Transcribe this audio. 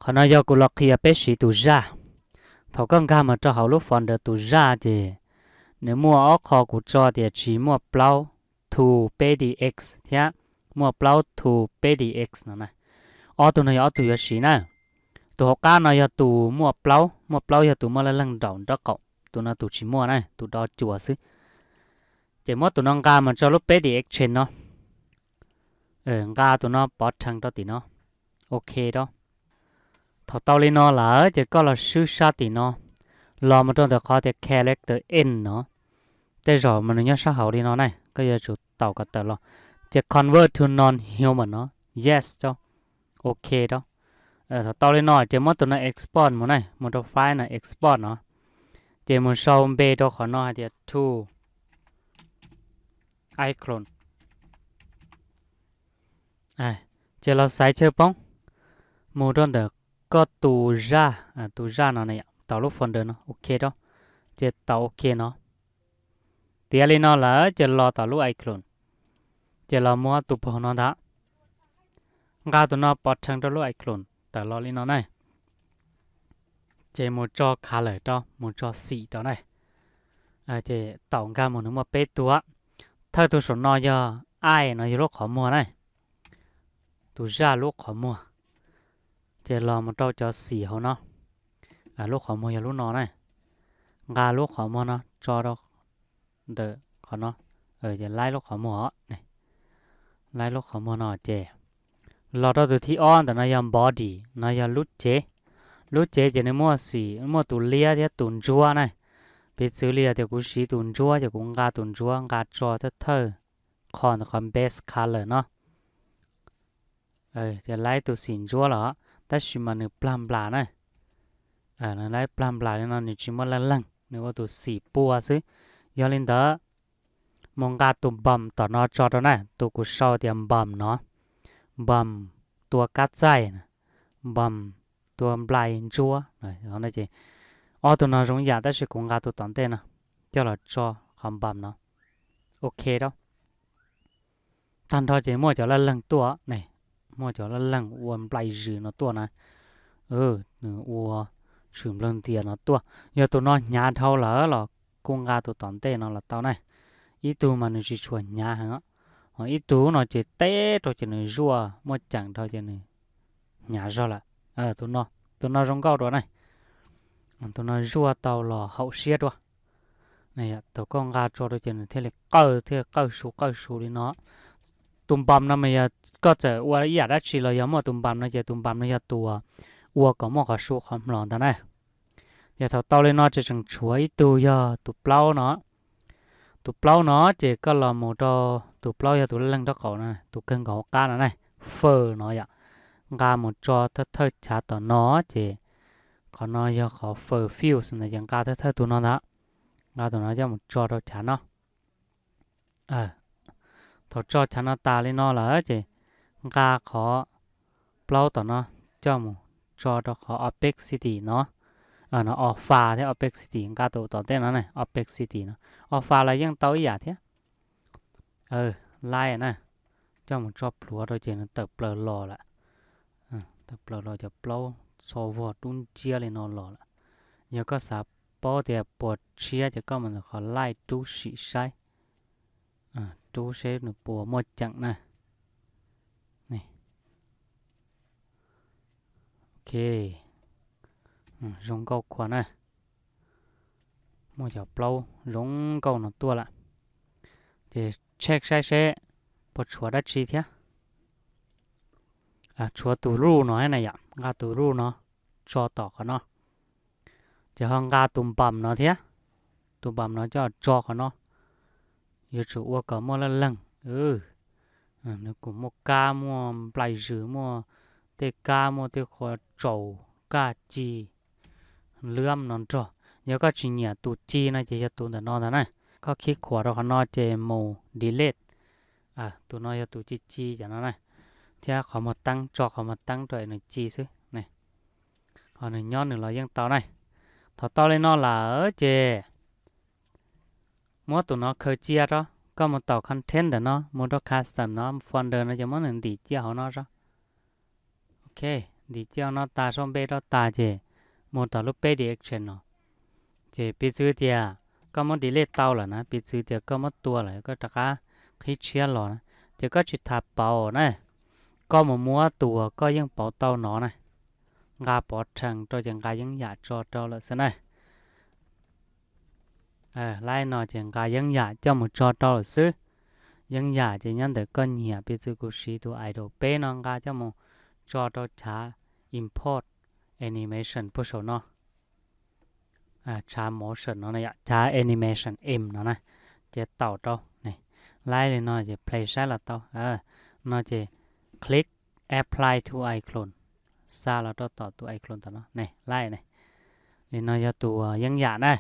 Qhov no yog kuv los qhia peb siv tus zaj. Thaum koj nkag mus rau hauv lub folder tus zaj ces nws muaj ob qho kuv tso tias tsis muaj plaub to peb D X thiab muaj plaub to peb D X no na. Ob tug no yog ob tug yuav siv na. Tus hauv qab no yog tus muaj plaub, muaj plaub yog tus muaj laj leeg nraum nraub qaum, tus no tus tsis muaj na, tus do cua xwb. Ces muab tus no nqa mus tso lub peb D X chain no, nqa tus no pov rhees rau tim no. Ok da. Thaum tau li no lawm ces koj los swb sab tim no, los mus rau ntawm qhov tias character end no. Tej zaum mas nws nyob sab hauv li no na, koj yuav tsum taus kom tawm los. Ces convert to non-human no, yes rau. Ok da. Thaum tau li no ces muab tus no export mus na, mus rau file no export no. Ces mus sau npe rau qhov no hais tias to iClone. Ces los xaiv chaw poob, mus rau ntawm koj tus zaj, tus zaj no na, tau lub folder no, ok da. Ces tau ok no. Tiav li no lawm ces los tom lub iClone, ces los muab tus paug no ntag, nqa tus no pov rhees rau lub iClone tawm los li no na. Ces mus tso color rau, mus tso xim rau na. Ces tau nkag mus nws muaj peb tus. Thawj tus saum no yog ai no yog lub qhov muag na, tus zaj lub qhov muag. Ces los mus rau cov xim hauv no, lub qhov muag yog lub no na. Nqa lub qhov muag no tso rau ntawm qhov no, ces laib lub qhov muag os, laib lub qhov muag no ces los rau tus thib ob ntawm no yog body, no yog lub cev. Lub cev ces nws muaj xim, muaj tus liab thiab tus ntsuab na. Piv txwv li tias kuv siv tus ntsuab ces kuv nqa tus ntsuab nqa tso thawj thawj qho ntawm qhov base color no. Ces laib tus xim ntsuab los, tab sis mas nws plag nplas na. Nws laib plag nplas li no nws tsis muaj laj leeg, nws ua tus xim pua xwb. Yog li ntawd, mus nqa tus bump tom no tso rau na, tus kuv sau tias bump no, bump tua kab txaij, bump tua nplai ntsuab. Ob tug no zoo ib yam tab sis kuv nqa tus tom ntej no coj los tso qhov bump no. Ok da. Tag nrho ces muaj cov laj leeg tuaj ne, muaj cov laj leeg ua nplai zws no tuaj na, nws ua tshwm nplawg ntias no tuaj. Yog tus no hnyav dhau lawm los kuj nqa tus tom ntej no los tau na. Ib tug mas nws tsis tshua hnyav heev, ho ib tug no ces teb rau ces nws zuaj muaj ceem dhau ces nws hnyav zog lawm. Tus no zoo nkauj dua na, tus no zuaj tau los haum siab dua. Thaum koj nqa tso rau ces nws thiaj li qawj thiaj qawj su qawj su li no. Tus npam no mas yog koj txawm ua ib yam dab tsi los yog muaj tus npam no ces tus npam no yog tus ua kom muaj qhov su qhov hmlos ntag na. Yog thaum tau li no ces tseem tshuav ib tug yog tus plaub no. Tus plaub no ces koj los mus rau, tus plaub yog tus laj leeg nraub qaum no, tus kawg nkaus hauv qab no na, fur no yom. Nqa mus tso thawj thawj chav tom no ces qhov no yog qhov fur fuse ntag ces nqa thawj thawj tus no ntag. Nqa tus no coj mus tso rau chav no. Thaum tso chav no tas li no lawm ces nqa qhov plaub tom no coj mus tso rau qhov opacity no. No alpha thiab opacity, nqa tus tom ntej no ne, opacity no. Alpha los yeej tau ib yam thiab. Laib na, coj mus tso plhuav rau ces nws tawm plaws los lawm. Tawm plaws los cov plaub txho vog dub nciab li no los lawm. Yog koj xav paub tias puas tshiab ces koj mus ntawm qhov laij rub sim saib, rub seb nws puas muaj ceem na. Ok, zoo nkauj khuav na. Muaj cov plaub zoo nkauj no tuaj lawm. Ces check saib seb puas tshuav dab tsi thiab. Tshuav tus root no na yom, nqa tus root no tso tom qhov no. Ces ho nqa tus npam no thiab, tus npam no coj tso qhov no. Yuav tsum ua kom muaj laj leeg, nws kuj muaj kab muaj nplai zws, muaj tej kab muaj tej qhua tsaus kaj ci lwm no nrog. Yog koj tsis nyiam tus ci no ces yog tus ntawm no ntag na. Koj khib khuam rau qhov no ces mus delete. Tus no yog tus ci ci cov no na, thiab qhov muag teeb, tso qhov muag teeb rau nws ci xwb. Ho nws nyob nws los yeej tau na. Thaum tau li no lawm ces muab tus no khaws cia rau, koj mus taum content ntawm no mus rau custom no, folder no ces muab nws ntim cia hauv no tso. Ok, ntim coj no tag, sau npe rau tag ces mus tom lub peb direction no. Ces piv txwv tias koj muab delete tau lawm na, piv txwv tias koj muab tua lawm, koj rov qab qhib tshiab los na, ces koj tsis tas pauv na, koj mus muab tus uas koj yeej pauv tau no na, nqa pov rhees rau ces nqa yeeb yam tso rau lawm xwb na. Laib no ces nqa yeeb yam coj mus tso rau lawm xwb. Yeeb yam ces nyob ntawm koj nyiam, piv txwv kuv siv tus idle peb no nqa coj mus tso rau chav import animation puag saum no, chav motion no, chav animation M no na, ces taum rau. Laib li no ces play saib los tau. No ces click apply to icon, xa los rau tom tus icon tom no ne, laib ne. Li no yog tus yeeb yam na.